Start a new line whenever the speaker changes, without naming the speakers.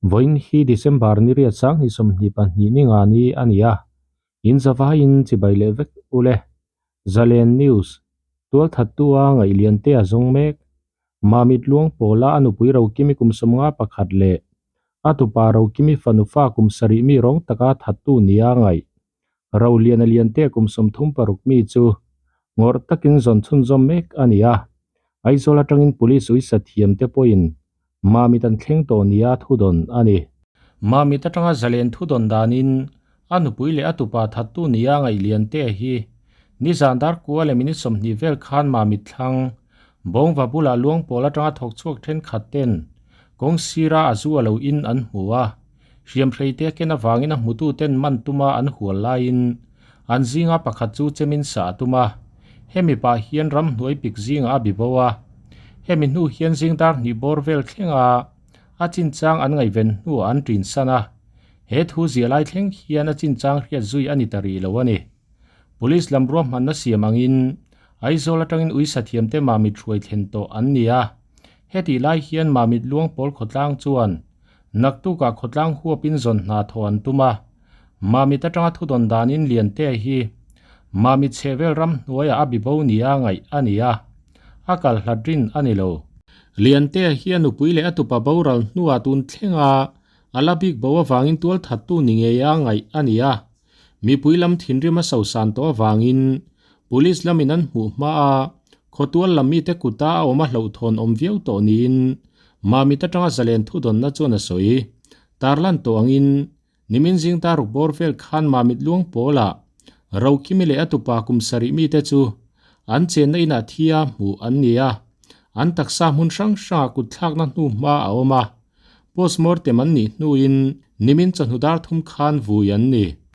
Vawiin hi December ni riat sanghnih 22 ni nga ni a ni a, in zavaiin chibai leh vek u le. Zalen News, Tualthattu-a ngaihliante a zawng mek. Mamit Luang pawla a nupui Rokimi kum 51 leh a tupa Rokimi fanu fa kum 7 mi rawng taka thattu nia ngaih. Roliana Liante kum 36 mi chu ngawrh takin zawn chhunzawm mek a ni a. Aizawl atangin Police uisa thiamte pawhin Mamit an thleng tawh nia thudawn a ni. Mamit atanga zalen thudawn danin a nupui leh a tupa thattu nia ngaih Liante hi nizan dar kua leh minute 20 vel khan Mamit thlang Bawngva bulah luang pawl atanga thawk chhuak thenkhat ten kawng sira a zu a lo in an hmu a. Hriamhrei te ken avangin a hmutu ten man tuma an hual laiin an zinga pakhat chu chemin sa a tum a. Hemi pah hian ramhnuai pik zingah a bi bo a. Hemi hnu hian zing dar hnih bawr vel thlenga a chinchang an ngaihven hnuah an ṭin san a. He thu ziah lai thleng hian a chinchang hriat zui a ni ta rih lo a ni. Police lam ruahmanna siam angin Aizawl atangin uisa thiamte Mamit hruai thlen tawh an ni a. Hetih lai hian Mamit luang pawl khawtlang chuan Naktukah khawtlang huapin zawn hna thawh an tum a, Mamit atanga thudawn danin Liante hi Mamit chhehvel ram hnuaiah a bibo nia ngaih a ni a, a kal hlat rin a ni lo. Liante hi a nupui leh a tupa boral hnuah tun thlenga a la bik bo avangin tual thattu ni ngeia ngaih a ni a, mipui lam thinrim a sosan tawh avangin Police lamin an hmuh hma a, khawtual lam mite kuta a awm a hlauhthawn awm viau tawh niin Mamit atanga zalen thudawnna chuan a sawi. Tarlan tawh angin nimin zing taruk bawr vel khan Mamit luang pawlah Rokimi leh a tupa kum 7 mite chu an chenna inah thia hmuh an ni a, an taksa hmun hrang hrangah kutthlakna hnu hma a awm a, postmortem an nih hnuin nimin chawhnu dar thum khan vui an ni.